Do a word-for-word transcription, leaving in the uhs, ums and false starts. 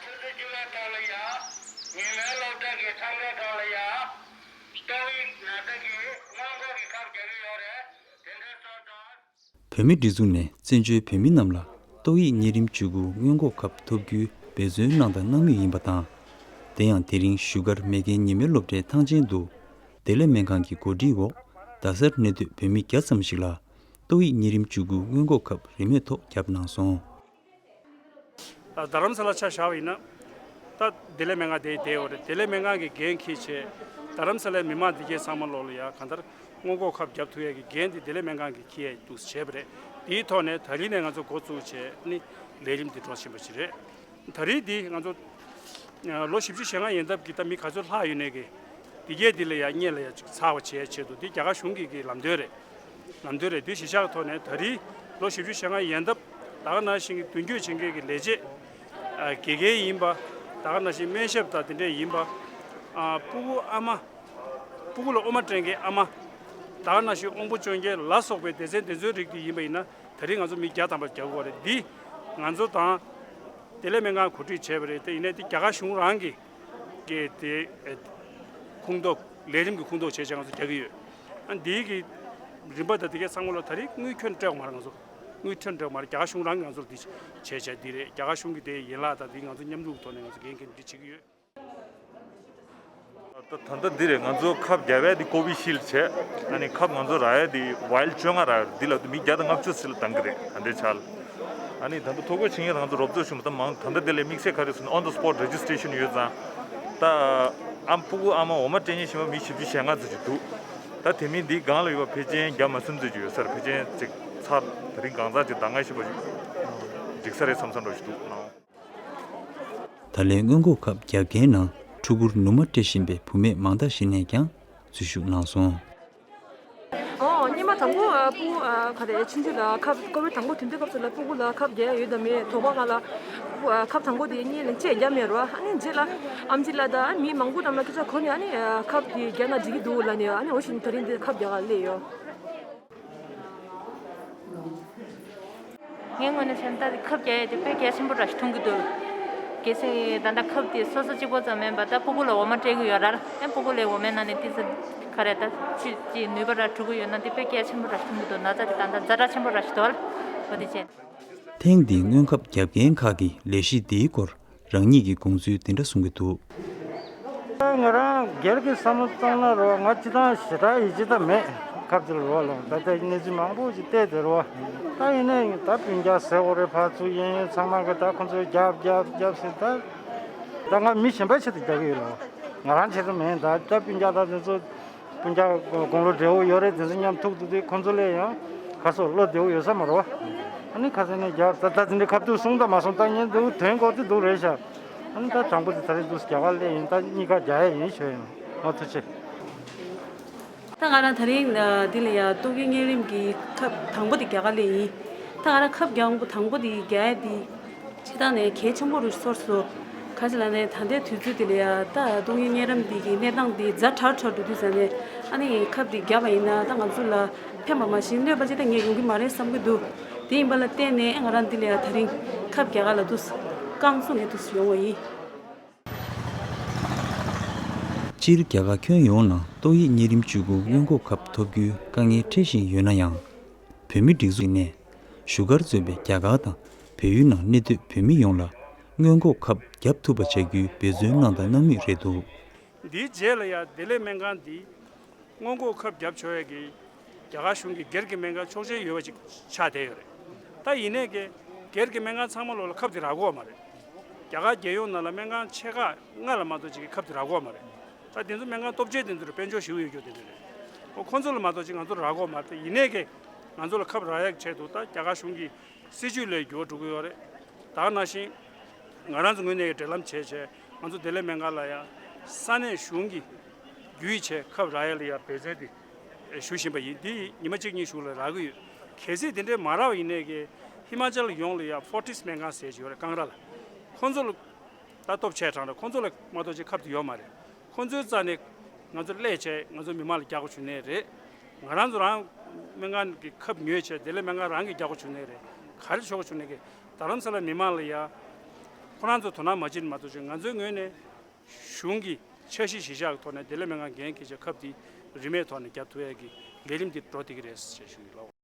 ཆུ་ཚོད་བཅུ་པ་དག་ལ་ཡང་ཉིན་མོའི་སློབ་གྲྭ་གི་མཚམས་སྦྱོར་སྒང་ལ་ཡང་ཏོག་དབྱིབས་ན་ཚ་གི་སྔོན་འགོག་གི་ཁབ་རྒྱག་གི་ཡོད་རེད། དེ་འདྲ་སོང་ཙང་། བོད་མིའི་སྒྲིག་འཛུགས་ནས་བཙན་བྱོལ་བོད་མི་རྣམས་ལ་ཏོག་དབྱིབས་གཉན་རིམས་བཅུ་དགུ་སྔོན་འགོག་ཁབ་ཐོབ་རྒྱུའི་འབད་བརྩོན་གནང་དང་གནང་མུས་ཡིན་པ་དང་། དེ་ཡང་དེ་རིང་བཞུགས་སྒར་མེས་རྒྱལ་ཉི་མའི་སློབ་གྲྭའི་ཐང་ཆེན་དུ་བདེ་ལེགས་སྨན་ཁང་གི་གོ་སྒྲིག་འོག་རྡ་སར་གནས་སྡོད་བོད་མི་བརྒྱ་ཙམ་ཞིག་ལ་ཏོག་དབྱིབས་གཉན་རིམས་བཅུ་དགུ་སྔོན་འགོག་ཁབ་རིན་མེད་ཐོག་བརྒྱབ་གནང་སོང་། རྡ་རམ་ས་ལ་ཆ་བཞག་པ་ཡིན་ན། ད་བདེ་ལེགས་སྨན་ཁང་དེ་བསྡད་ཡོད་རེད། བདེ་ལེགས་སྨན་ཁང་གི་འགན་འཁྱེར་བྱས། རྡ་རམ་ས་ལའི་མི་མང་འདི་གའི་ཚང་མ་ལོག་ལ་ཡ་གང་ལྟར་སྔོན་འགོག་ཁབ་བརྒྱབ་ཐུབ་ཡས་ཀྱི་འགན་འདི་བདེ་ལེགས་སྨན་ཁང་གིས་འཁྱེར་ཡས་འདུག་བྱས་པ་རེད། དེའི་ཐོག་ནས་ད་རིང་ནས་ང་ཚོ་འགོ་བཙུགས་བྱས་ནི་ལས་རིམ་འདི་འགྲོ་བཞིན་པ་ཞིག་རེད། ད་རེས་འདི་ང་ཚོ་ལོ་བཞི་བཅུ་ཞེ་ལྔ་ཡན་འདབ་ཀྱི་ད་མི་ག་ཚོད་ལྷག་ཡོད་ནས་ཀྱི་འདི་གས་འདི་ལ་ཡ་སྔོན་ལ་ཡ་ཅིག་ཚར་བ་བྱས་ཆེད་དུ་འདི་རྒྱ་གར་གཞུང་གི་གི་ལམ་སྟོན་རེད། ལམ་སྟོན་རེད། འདི་གཞི་བཞག་ཐོག་ནས་ད་རེས་ལོ་བཞི་བཅུ་ཞེ་ལྔ་ཡན་འདབ་ད་ག་ནང་བཞིན་གྱི་མདུན་སྐྱོད་བྱེད་མཁན་གྱི་ལས་བྱེད་ཨ་དགེ་རྒན་ཡིན་པ། ད་ག་ནང་བཞིན་སྨན་ཞབས་དང་དེ་འདྲས་ཡིན་པ། ཨ་སྤུ་གུ་ཨ་མ། སྤུ་གུ་ལ་ཨོ་མ་སྤྲད་མཁན་ཨ་མ། ད་ག་ནང་བཞིན་དབང་པོ་སྐྱོན་ཅན་ལ་སོགས་པའི་སྡེ་ཚན་དེ་ཚོའི་རིགས་དེ་ཡིན་པ་ཡིན་ན་ད་རེས་ང་ཚོ་མི་བརྒྱ་ཐམ་པ་རྒྱག་དགོས་རེད། འདི་ང་ཚོ་དང་བདེ་ལེགས་སྨན་ཁང་གོ་སྒྲིག་བྱས་པ་རེད། དེ་ཡིན་ནའི་དེ་རྒྱ་གར་གཞུང་རང་གི་གི་དེ་ཨེ་ཁོངས་གཏོགས་ལས་རིམ་གྱི་ཁོངས་གཏོགས་བྱས་བྱས་ང་ཚོ་རྒྱག་གི་ཡོད། ཨ་འདིའི་གི་རིམ་པ་དང་དེ་གའི་ཚང་མ་ལ་ད་རེས་དངུལ་ཁྱོན་སྤྲད་མ་རེད། ང་ཚོ་དངུལ་ཁྱོན་སྤྲད་མ་རེད། རྒྱ་གར་གཞུང་རང་གིས་ང་ཚོར་འདི་བྱས་བྱས་འདི་རེད། རྒྱ་གར་གཞུང་གི་དེ་ཡན་ལག་དང་དེ་ང་ཚོ་མཉམ་རུབ་ཐོག་ནས་ང་ཚོ་འགན་འཁྱེར་འདི་བྱེད་ཀྱི་ཡོད། ད་ད་ལྟ་འདི་རེད། ང་ཚོ་ཁབ་བརྒྱབ་ཡས་འདི་ཀོ་བི་ཤིལ་བྱས། ཨ་ནི་ཁབ་ང་ཚོ་རག་ཡས་འདི་ཝའིལ་བཅོ་ལྔ་རག་ཡོད་རེད། འདི་ལ་མི་བརྒྱ་དང་ལྔ་བཅུ་ཙམ་ལ་བཏང་གི་རེད། ད་ལྟའི་ཆར་ལ། ཨ་ནི་ད་ལྟ་ཐོ་འགོད་བྱེད་མཁན་ང་ཚོ་རོབ་ཚོད་བྱུང་བ་ད་མང་། ད་ལྟ་འདི་ལ་དམིགས་བསལ་ག་རེ་ཟེར་ན་on the spot registration ཡོད་ཙང་། ད་ཨམ་སྤུ་གུ་ཨ་མ་འོ་མ་སྤྲད་མཁན་ཞིག་མ་མི་བཞི་བཅུ་ཞེ་ལྔ་ཙམ་ཅིག་འདུག་ད་དེ་མིན་འདིའི་སྒང་ལ་ཡོད་པ་ཕལ་ཆེར་བརྒྱ་མ་ཟིན་ཙམ་ཅིག་ཡོད་ས་རེད། ཕལ་ཆེར་ཅིག་ཚར། ད་རིང་གང་ཚར་ཅིག་ད་ང་ཤི་པ་ཅིག་འགྲིག་ས་རེད་བསམ་བསམ་འདྲ་ཞིག་འདུག་ནའང་། ད་ལན་སྔོན་འགོག་ཁབ་བརྒྱབ་མཁན་ནང་ཕྲུ་གུར་ནུ་མ་སྤྲད་བཞིན་པའི་བུད་མེད་མང་དག་ཞིག་ནས་ཀྱང་འཛུལ་ཞུགས་གནང་སོང་། ཨོ། སྔོན་མ་དང་པོ་ཨ་སྤུ་གུ་ཨ་ག་རེ་ཆུང་ཆུང་ལ་ཁབ་ཀོ་བིཌ་དང་པོ་ཐོན་དུས་སྐབས་སུ་ལ་སྤུ་གུ་ལ་ཁབ་རྒྱག་ཡ་ཡོད་དམ་མེད་དོགས་པ་སྒང་ལ་སྤུ་གུ་ཨ་ཁབ་དང་པོ་དེ་སྔོན་ལ་ཅིག་རྒྱབ་མེད་རོ། ཨ་ནི་རྗེས་ལ་ཨེམ་ཆི་ལགས་དང་མི་མང་པོ་རྣམས་ལ་སྐད་ཆ་གོ་ནས་ཨ་ནི་ཨ་ཁབ་དེ་རྒྱག་ན་འགྲིག་གི་འདུག་ལབ་ནས། ཨ་ནི་འོ་བཞིན་ད་རིང་འདི་ཁབ་རྒྱག་ག་སླེབས་ཡོད། ངའི་ངོས་ནས་བྱས་ན་ད་ཁབ་རྒྱག་ཡས་དེ་དཔེ་གལ་ཆེན་པོ་འདྲ་ཞིག་མཐོང་གི་འདུག་གལ་སྲིད་ད་ལྟ་ཁབ་དེ་སོ་སོ་གཅིག་པོ་ཙམ་མིན་པ་ད་སྤུ་གུ་ལ་འོ་མ་སྤྲད་ཀྱི་ཡོད་ར། ཨེ་སྤུ་གུ་ལ་འོ་མའི་ནང་ནས་ཏོག་ཙམ་ག་རེ་ད་ཅི་ཅི་ནུས་པ་འདྲ་འགྲོ་གི་ཡོད་ན་དེ་དཔེ་གལ་ཆེན་པོ་འདྲ་ཞིག་མཐོང་གི་འདུག་ན་ཚ་དེ་ད་ལྟ་ཛ་དྲག་ཆེན་པོ་འདྲ་ཞིག་འདུག་ཨ་ལ། འོ་དེ་བྱས། ཐེངས་འདིའི་སྔོན་ཁབ་རྒྱབ་མཁན་ཁག་གིས་ལས་གཞི་འདིའི་སྐོར་རང་ཉིད་ཀྱི་དགོངས་ཚུལ་འདི་འདྲ་གསུང་གི་འདུག་ང་རང་སྒེར་གྱི་བསམ་བློ་བཏང་ན་རོ། ང་སྤྱིར་བཏང་ཞེ་དྲག་ཡིད་ཆེས་ད་མེད། ཁབ་དེ་ལ་རོ་ལ་ད་ལྟ་གནས་ཚུལ་མང་པོ་ཞིག་བལྟས་དེ་རོ། ད་ཡིན་ནའི་ད་སྤུན་ཀྱག་ཟེར་དགོས་རེད། ཕར་ཚུར་གཡས་གཡོན་ཚང་མ་གི་ད་ཁོ་ཚོས་རྒྱབ་རྒྱབ་རྒྱབ་ཟེར། ད་ད་ང་མི་གཞན་པའི་ཆེད་དུ་རྒྱག་གི་ཡོད་ལ། ང་རང་ཆེད་དུ་མིན། ད་ད་སྤུན་ཀྱག་ད་དེ་ཚོ་སྤུན་ཀྱག་དགུང་ལོ་བགྲེས་པོ་ཡོད་རེད། དེ་ཚོ་མཉམ་ཐུག་ཐུག་དུས་ཁོ་ཚོ་ལས་ཡང་ཁ་སོ་བློ་བདེ་པོ་ཡོད་ས་མ་རེད་བ། ཨ་ནི་ཁ་སང་ནས་རྒྱག་ད་ད་དེ་འདྲའི་ཁ་ཐུག་གསུང་ད་མ་གསུང་ད་ཉན་འདུག་དོན་གོ་དེ་འདུག་རེད་ཤག་ཨ་ནི་ད་དང་པོ་དེ་ད་རེས་འདུག་རྒྱ་གར་སླེབས་ཡིན། ད་གཉིས་ཀ་རྒྱག་ཡ་ཡིན་ཞུ་ཡིན། ཨོ་ཐུགས་རྗེ་ཆེ། ད་ང་རང་ད་རིང་འདི་ལ་ཡ་ཏོག་དབྱིབས་གཉན་རིམས་ཀྱི་ཁབ་དང་པོ་དེ་རྒྱག་ག་སླེབས་ཡིན། ད་ང་རང་ཁབ་རྒྱག་དང་པོ་དེ་རྒྱག་ཡ་དེ་སྤྱིར་བཏང་ནས་གལ་ཆེན་པོ་རུ་ཚོར་སོང་། ག་ཅི་ལབ་ན་ད་ལྟའི་དུས་ཚོད་འདི་ལ་ཡ་ད་ཏོག་དབྱིབས་གཉན་རིམས་འདི་གི་གནས་སྟངས་འདི་ཛ་དྲག་དྲག་འགྲོ་དུས་ཙང་ནས་ཨ་ནི་ཁབ་འདི་བརྒྱབ་པ་ཡིན་ན་ད་ང་ཚོ་ལ་ཕན་པ་མ་གཞི་གནོད་པ་ཅི་ད་ངས་ཡོང་གི་མ་རེད་བསམ་གྱི་འདུག་དེ་ཡིན་པ་ལ་བརྟེན་ནས་ང་རང་འདི་ལ་ཡ་ད་རིང་ཁབ་རྒྱག་ག་ལ་འདུག་རྐང་བཙུགས་ནས་འདུག་ཡོང་བ་ཡིན། སྤྱིར་རྒྱ་གར་ཁྱོན་ཡོངས་ནང་ཏོག་དབྱིབས་གཉན་རིམས་བཅུ་དགུ་སྔོན་འགོག་ཁབ་ཐོབ་རྒྱུའི་དཀའ་ངལ་འཕྲད་བཞིན་ཡོད་ན་ཡང་། བོད་མིའི་སྒྲིག་འཛུགས་ནས་བཞུགས་སྒར་གཙོས་པའི་རྒྱ་གར་དང་བལ་ཡུལ་ནང་གནས་སྡོད་བོད་མི་ཡོངས་ལ་སྔོན་འགོག་ཁབ་བརྒྱབ་ཐུབ་པ་བྱ་རྒྱུའི་འབད་བརྩོན་གནང་དང་གནང་མུས་རེད་འདུག་འདིའི་རྗེས་ལ་ཡང་བདེ་ལེགས་སྨན་ཁང་འདི་སྔོན་འགོག་ཁབ་བརྒྱབ་ཆོག་ཡས་ཀྱི་རྒྱ་གར་གཞུང་གི་སྒེར་གྱི་སྨན་ཁང་ཆོག་མཆན་ཡོད་པ་ཅིག་ཆགས་བསྡད་ཡོད་རེད། ད་ཡིན་ནའི་ཀྱི་སྒེར་གྱི་སྨན་ཁང་ཚང་མ་ལོག་ལ་ཁབ་དེ་རག་གི་ཡོད་མ་རེད། རྒྱ་གར་རྒྱལ་ཡོངས་ནང་ལ་སྨན་ཁང་ཆེ་ཁག་ལྔ་ལ་མ་གཏོགས་ཅིག་གི་ཁབ་དེ་རག་གི་ཡོད་མ་རེད། ད་དེ་ཚོ་སྨན་ཁང་སྟོབས་ཆེ་དེ་ཚོ་རུ་དཔལ་འབྱོར་ཞེ་པོ་ཡོད་རྒྱུ་དེ་འདྲ་རེད། ཨོ་ཁོང་ཚོ་ལ་མ་གཏོགས་ཅིག་ང་ཚོར་རག་གི་ཡོད་མ་རེད། ད་ཡིན་ནའི་ཀྱི་ང་ཚོ་ལ་ཁབ་རག་ཡག་ཆེད་དུ་ད་རྒྱ་གར་གཞུང་གི་སྲིད་ཇུས་ལ་འགྱུར་བ་འགྲོ་གི་ཡོད་རེད། ད་ག་ནང་བཞིན་ང་རང་ཚོ་ངོས་ནས་འབྲེལ་ལམ་བྱས་བྱས་ང་ཚོ་བདེ་ལེགས་སྨན་ཁང་ལ་ཡང་ས་གནས་གཞུང་གི་བརྒྱུད་བྱས་ཁབ་རག་ཡ་ལ་ཡང་འབད་བརྩོན་དེ་ཞུ་བཞིན་པ་ཡིན། འདི་ཉི་མ་གཅིག་གཉིས་གཞུག་ལ་རག་གི་ཡོད། གལ་སྲིད་དེ་འདྲའི་མ་རག་པ་ཡིན་ནའི་གི་ཧི་མ་ཅལ་ཡོངས་ལ་ཡང་ཕོར་ཊིས་སྨན་ཁང་ཟེར་གྱི་ཡོད་རེད། ཀང་ར་ལ། ཁོང་ཚོ་ལ་ད་སྟོབས་ཆེ་དྲགས་རེད། ཁོང་ཚོ་ལ་མ་གཏོགས་ཅིག་ཁབ་དེ་ཡོད་མ་རེད། ཁོང་ཚོའི་རྩ་ནས་ང་ཚོ་སླེབས་བྱས་ང་ཚོ་མི་མང་ལ་རྒྱག་དགོས་བྱུང་ནའི་རེད། ང་རང་ཚོ་རང་སྨན་ཁང་གི་ཁབ་ཉོས་བྱས་བདེ་ལེགས་སྨན་ཁང་རང་གིས་རྒྱག་དགོས་བྱུང་ནའི་རེད། ག་རེ་བྱེད་དགོས་བྱུང་ནའི་གི་རྡ་རམ་ས་ལ་མི་མང་ལ་ཡ་ ཁོ་རང་ཚོ་དོ་སྣང་མ་བྱེད་མ་གཏོགས་ཅིག་ང་ཚོའི་ངོས་ནས་གཞུང་གི་འཆར་གཞི་གཞི་བཞག་གི་ཐོག་ནས་དེ་ལས་མེད་ང་འགན་འཁྱེར་བྱས་ཁབ་དེ་རིན་མེད་ཐོག་ནས་བརྒྱབ་ཐུབ་ཡས་ཀྱི་ལས་རིམ་དེ་འགྲོ་བསྡད་ཀྱི་རེད་ཅེས་ཞུ་གི་ལགས།